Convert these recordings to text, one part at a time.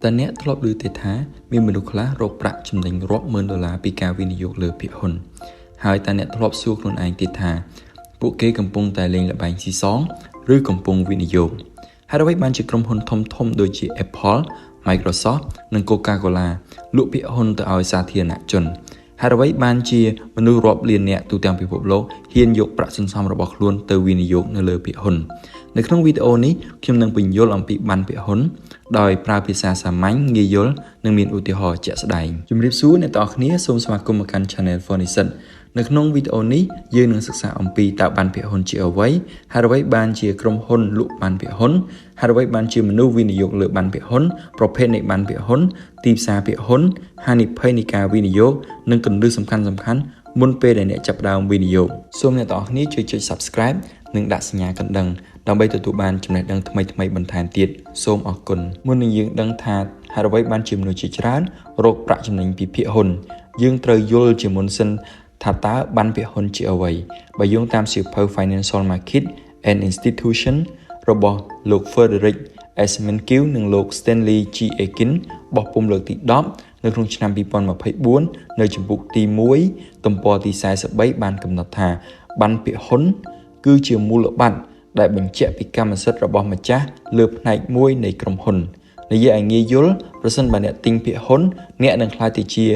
តើអ្នកធ្លាប់ឮទេថាមានមនុស្សខ្លះរកប្រាក់ចំណេញរាប់ម៉ឺនដុល្លារពីការវិនិយោគលើភាគហ៊ុនហើយតើអ្នកធ្លាប់សួរខ្លួនឯងទេថាពួកគេកំពុងតែលេងល្បែងស៊ីសងឬកំពុងវិនិយោគហេតុអ្វីបានជាក្រុមហ៊ុនធំៗដូចជា Apple, Microsoft និង Coca-Cola លក់ភាគហ៊ុនទៅឲ្យសាធារណជនហេតុអ្វីបានជាមនុស្សរាប់លាននាក់ទូទាំងពិភពលោកហ៊ានយកប្រាក់សន្សំរបស់ខ្លួនទៅវិនិយោគនៅលើភាគហ៊ុននៅក្នុងវីដេអូនេះខ្ញុំនឹងពន្យល់អំពីប័ណ្ណភាគហ៊ុនដោយប្រើភាសាសាមញ្ញងាយយល់និងមានឧទាហរណ៍ជាក់ស្ដែងជំរាបសួរអ្នកទាំងអស់គ្នាសូមស្វាគមន៍មកកាន់ Channel For និស្សិតនៅក្នុងវីដេអូនេះយើងនឹងសិក្សាអំពីតើប័ណ្ណភាគហ៊ុនជាអ្វីហេតុអ្វីបានជាក្រុមហ៊ុនលក់ប័ណ្ណភាគហ៊ុនហេតុអ្វីបានជាមនុស្សវិនិយោគលើប័ណ្ណភាគហ៊ុនប្រភេទនៃប័ណ្ណភាគហ៊ុនទីផ្សារភាគហ៊ុនហានិភ័យនៃការវិនិយោគនិងគន្លឹះសំខាន់ៗមុនពេលដែលអ្នកចាប់ផ្ដើមវិនិយោគសូមអ្នកទាំងអស់គ្នាជួយចុច Subscribe និងដាក់សញ្ញាកណ្ដឹងដើម្បីទទួលបានចំណេះដឹងថ្មីៗបន្ថែមទៀតសូមអរគុណមុននឹងយើងដឹងថាហេតុអ្វីបានជាមនុស្សជាច្រើនរកប្រាក់ចំណេញពីភាគហ៊ុនយើងត្រូវយល់ជាមុនសិនថាតើប័ណ្ណភាគហ៊ុនជាអ្វីបើយោងតាមសៀវភៅ Financial Market and Institution របស់លោក Frederick S. Mankiw និងលោក Stanley G. Aiken បោះពុម្ពលើកទី10នៅក្នុងឆ្នាំ2024នៅជំពូកទី1ទំព័រទី43បានកំណត់ថាប័ណ្ណភាគហ៊ុនគឺជាមូលបត្រដែលបញ្ជាក់ពីកម្មសិទ្ធិរបស់ម្ចាស់លើផ្នែកមួយនៃក្រុមហ៊ុននិយាយឲ្យងាយយល់ប្រសិនបើអ្នកទិញភាគហ៊ុនអ្នកនឹងក្លាយទៅជា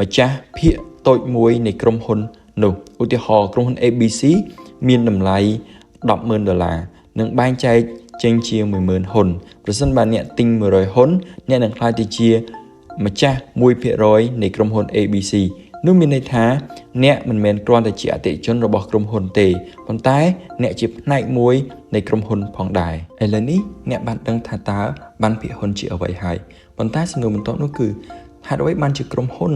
ម្ចាស់ភាគតូចមួយនៃក្រុមហ៊ុននោះឧទាហរណ៍ក្រុមហ៊ុន ABC មានតម្លៃ100000ដុល្លារនិងបែងចែកចេញជា10000ហ៊ុនប្រសិនបើអ្នកទិញ100ហ៊ុនអ្នកនឹងក្លាយទៅជាម្ចាស់1%នៃក្រុមហ៊ុន ABC នោះមានន័យថាអ្នកមិនមែនគ្រាន់តែជាអតិថិជនរបស់ក្រុមហ៊ុនទេប៉ុន្តែអ្នកជាផ្នែកមួយនៃក្រុមហ៊ុនផងដែរឥឡូវនេះអ្នកបានដឹងថាតើប័ណ្ណភាគហ៊ុនជាអ្វីហើយប៉ុន្តែសំណួរបន្ទាប់នោះគឺហេតុអ្វីបានជាក្រុមហ៊ុន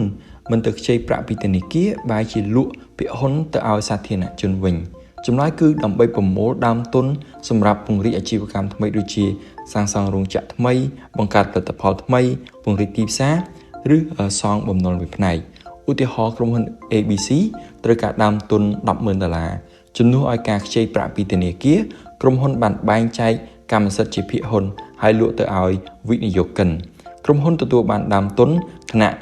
មិនទៅខ្ចីប្រាក់ពីធនាគារបែរជាលក់ភាគហ៊ុនទៅឲ្យសាធារណជនវិញចម្លើយគឺដើម្បីប្រមូលដើមទុនសម្រាប់ពង្រីកអាជីវកម្មថ្មីដូចជាសាងសង់រោងចក្រថ្មីបង្កើតផលិតផលថ្មីពង្រីកទីផ្សារឬសងបំណុលមួយផ្នែកឧទាហរណ៍ក្រុមហ៊ុន ABC ត្រូវការដើមទុន100000ដុល្លារជំនួសឲ្យការខ្ចីប្រាក់ពីធនាគារក្រុមហ៊ុនបានបែងចែកកម្មសិទ្ធិជាភាគហ៊ុនហើយលក់ទៅឲ្យវិនិយោគិនក្រុមហ៊ុនទទួលបានដើមទុនខណៈ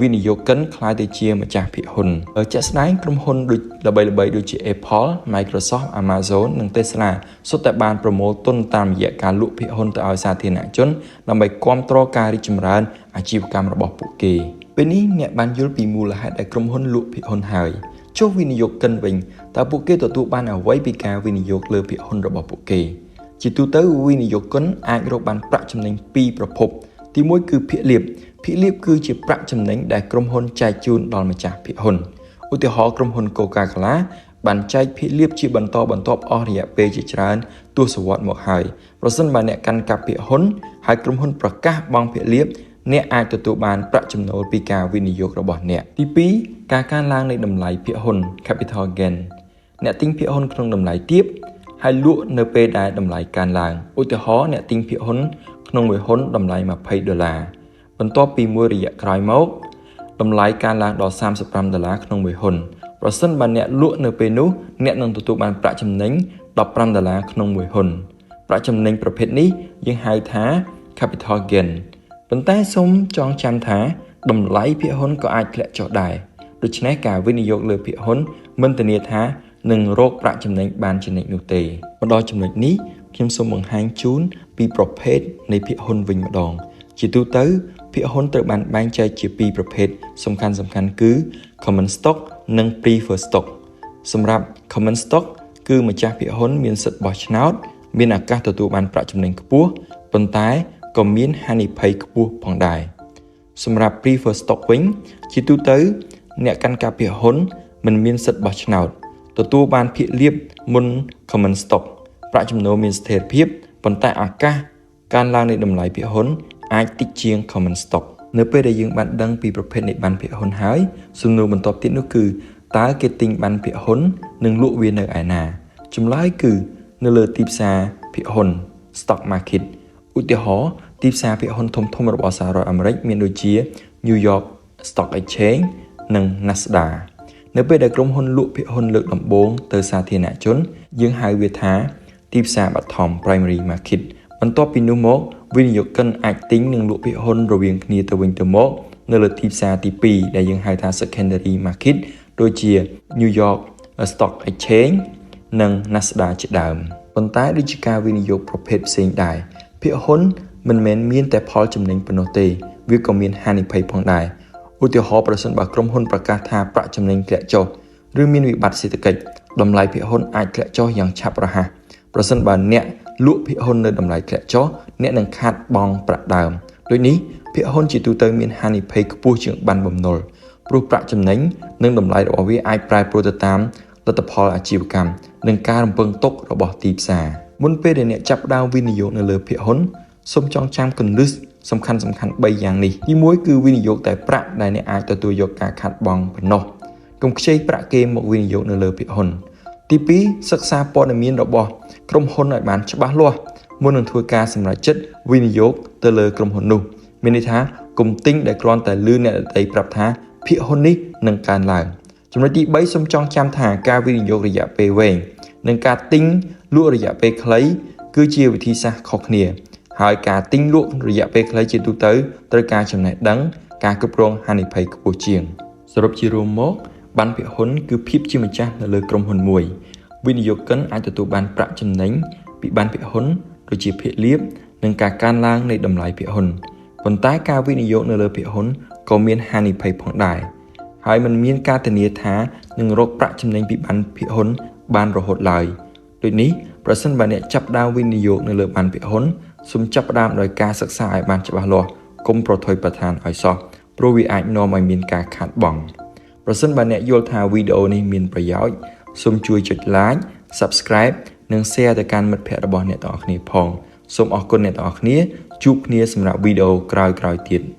វិនិយោគិនក្លាយទៅជាម្ចាស់ភាគហ៊ុនជាក់ស្ដែងក្រុមហ៊ុនដូចល្បីៗដូចជា Apple, Microsoft, Amazon និង Tesla សុទ្ធតែបានប្រមូលទុនតាមរយៈការលក់ភាគហ៊ុនទៅឲ្យសាធារណជនដើម្បីគាំទ្រការរីកចម្រើនអាជីវកម្មរបស់ពួកគេពេលនេះអ្នកបានយល់ពីមូលហេតុដែលក្រុមហ៊ុនលក់ភាគហ៊ុនហើយចុះវិនិយោគិនវិញតើពួកគេទទួលបានអ្វីពីការវិនិយោគលើភាគហ៊ុនរបស់ពួកគេជាទូទៅវិនិយោគិនអាចរកបានប្រាក់ចំណេញពីរប្រភពទី1គឺភាគលាភភាគលាភគឺជាប្រាក់ចំណេញដែលក្រុមហ៊ុនចែកជូនដល់ម្ចាស់ភាគហ៊ុនឧទាហរណ៍ក្រុមហ៊ុន Coca-Cola បានចែកភាគលាភជាបន្តបន្ទាប់អស់រយៈពេលជាច្រើនទសវត្សរ៍មកហើយប្រសិនបើអ្នកកាន់កាប់ភាគហ៊ុនហើយក្រុមហ៊ុនប្រកាសបង់ភាគលាភអ្នកអាចទទួលបានប្រាក់ចំណូលពីការវិនិយោគរបស់អ្នកទី2ការកើនឡើងនៃតម្លៃភាគហ៊ុន Capital Gain អ្នកទិញភាគហ៊ុនក្នុងតម្លៃទាបហើយលក់នៅពេលដែលតម្លៃកើនឡើងឧទាហរណ៍អ្នកទិញភាគហ៊ុនក្នុងមួយហ៊ុនតម្លៃ20ដុល្លារបន្ទាប់ពីមួយរយៈក្រោយមកតម្លៃកើនឡើងដល់35ដុល្លារក្នុងមួយហ៊ុនប្រសិនបើអ្នកលក់នៅពេលនោះអ្នកនឹងទទួលបានប្រាក់ចំណេញ15ដុល្លារក្នុងមួយហ៊ុនប្រាក់ចំណេញប្រភេទនេះយើងហៅថា capital gain ប៉ុន្តែសូមចងចាំថាតម្លៃភាគហ៊ុនក៏អាចធ្លាក់ចុះដែរដូច្នេះការវិនិយោគលើភាគហ៊ុនមិនធានាថានឹងរកប្រាក់ចំណេញបានជានិច្ចនោះទេមកដល់ចំណុចនេះខ្ញុំសូមបង្ហាញជូនពីប្រភេទនៃភាគហ៊ុនវិញម្ដងជាទូទៅភាគហ៊ុនត្រូវបានបែងចែកជាពីរប្រភេទសំខាន់ៗគឺ Common Stock និង Preferred Stock សម្រាប់ Common Stock គឺម្ចាស់ភាគហ៊ុនមានសិទ្ធិបោះឆ្នោតមានឱកាសទទួលបានប្រាក់ចំណេញខ្ពស់ប៉ុន្តែក៏មានហានិភ័យខ្ពស់ផងដែរសម្រាប់ Preferred Stock វិញជាទូទៅអ្នកកាន់កាប់ភាគហ៊ុនមិនមានសិទ្ធិបោះឆ្នោតទទួលបានភាគលាភមុន Common Stock ប្រាក់ចំណូលមានស្ថិរភាពប៉ុន្តែឱកាសកើនឡើងនៃតម្លៃភាគហ៊ុនអាចតិចជាង Common Stock នៅពេលដែលយើងបានដឹងពីប្រភេទនៃប័ណ្ណភាគហ៊ុនហើយសំណួរបន្ទាប់ទៀតនោះគឺតើគេទិញប័ណ្ណភាគហ៊ុននិងលក់វានៅឯណាចម្លើយគឺនៅលើទីផ្សារភាគហ៊ុន Stock Market ឧទាហរណ៍ទីផ្សារភាគហ៊ុនធំៗរបស់សហរដ្ឋអាមេរិកមានដូចជា New York Stock Exchange និង Nasdaq នៅពេលដែលក្រុមហ៊ុនលក់ភាគហ៊ុនលើកដំបូងទៅសាធារណជនយើងហៅវាថាទីផ្សារបឋម Primary Market បន្ទាប់ពីនោះមក វិនិយោគិនអាចទិញនិងលក់ភាគហ៊ុនរវាងគ្នាទៅវិញទៅមកនៅលើទីផ្សារទី2ដែលយើងហៅថា secondary market ដូចជា New York Stock Exchange និង Nasdaq ជាដើមប៉ុន្តែដូចជាការវិនិយោគប្រភេទផ្សេងដែរភាគហ៊ុនមិនមែនមានតែផលចំណេញប៉ុណ្ណោះទេវាក៏មានហានិភ័យផងដែរឧទាហរណ៍ប្រសិនបើក្រុមហ៊ុនប្រកាសថាប្រាក់ចំណេញធ្លាក់ចុះឬមានវិបត្តិសេដ្ឋកិច្ចតម្លៃភាគហ៊ុនអាចធ្លាក់ចុះយ៉ាងឆាប់រហ័សប្រសិនបើអ្នកលក់ភាគហ៊ុននៅតម្លៃធ្លាក់ចុះអ្នកនឹងខាតបង់ប្រាក់ដើមដូចនេះភាគហ៊ុនជាទូទៅមានហានិភ័យខ្ពស់ជាងប័ណ្ណបំណុលព្រោះប្រាក់ចំណេញនិងតម្លៃរបស់វាអាចប្រែប្រួលទៅតាមលទ្ធផលអាជីវកម្មនិងការរំពឹងទុករបស់ទីផ្សារមុនពេលដែលអ្នកចាប់ផ្ដើមវិនិយោគនៅលើភាគហ៊ុនសូមចងចាំគន្លឹះសំខាន់សំខាន់3យ៉ាងនេះទី1គឺវិនិយោគតែប្រាក់ដែលអ្នកអាចទទួលយកការខាតបង់ប៉ុណ្ណោះកុំខ្ចីប្រាក់គេមកវិនិយោគនៅលើភាគហ៊ុនទី2សិក្សាព័ត៌មានរបស់ក្រុមហ៊ុនឲ្យបានច្បាស់លាស់មុននឹងធ្វើការសម្រេចចិត្តវិនិយោគទៅលើក្រុមហ៊ុននោះមានន័យថាកុំទិញដែលគ្រាន់តែឮអ្នកដទៃប្រាប់ថាភាគហ៊ុននេះនឹងកើនឡើងចំណុចទី3សូមចងចាំថាការវិនិយោគរយៈពេលវែងនិងការទិញលក់រយៈពេលខ្លីគឺជាវិធីសាស្ត្រខុសគ្នាហើយការទិញលក់រយៈពេលខ្លីជាទូទៅត្រូវការចំណេះដឹងការគ្រប់គ្រងហានិភ័យខ្ពស់ជាងសរុបជារួមមកប័ណ្ណភាគហ៊ុនគឺភាពជាម្ចាស់នៅលើក្រុមហ៊ុនមួយវិនិយោគិនអាចទទួលបានប្រាក់ចំណេញពីប័ណ្ណភាគហ៊ុនដូចជាភាគលាភនិងការកើនឡើងនៃតម្លៃភាគហ៊ុនប៉ុន្តែការវិនិយោគនៅលើភាគហ៊ុនក៏មានហានិភ័យផងដែរហើយមិនមានការធានាថានឹងរកប្រាក់ចំណេញពីប័ណ្ណភាគហ៊ុនបានរហូតឡើយដូចនេះប្រសិនបើអ្នកចាប់ផ្ដើមវិនិយោគនៅលើប័ណ្ណភាគហ៊ុនសូមចាប់ផ្ដើមដោយការសិក្សាឲ្យបានច្បាស់លាស់កុំប្រថុយប្រថានឲ្យសោះព្រោះវាអាចនាំឲ្យមានការខាតបង់ប្រសិនបើអ្នកយល់ថាវីដេអូនេះមានប្រយោជន៍សូមជួយចុច Like Subscribe និង Share ទៅកាន់មិត្តភ័ក្តិរបស់អ្នកទាំងអស់គ្នាផងសូមអរគុណអ្នកទាំងអស់គ្នាជួបគ្នាសម្រាប់វីដេអូក្រោយៗទៀត។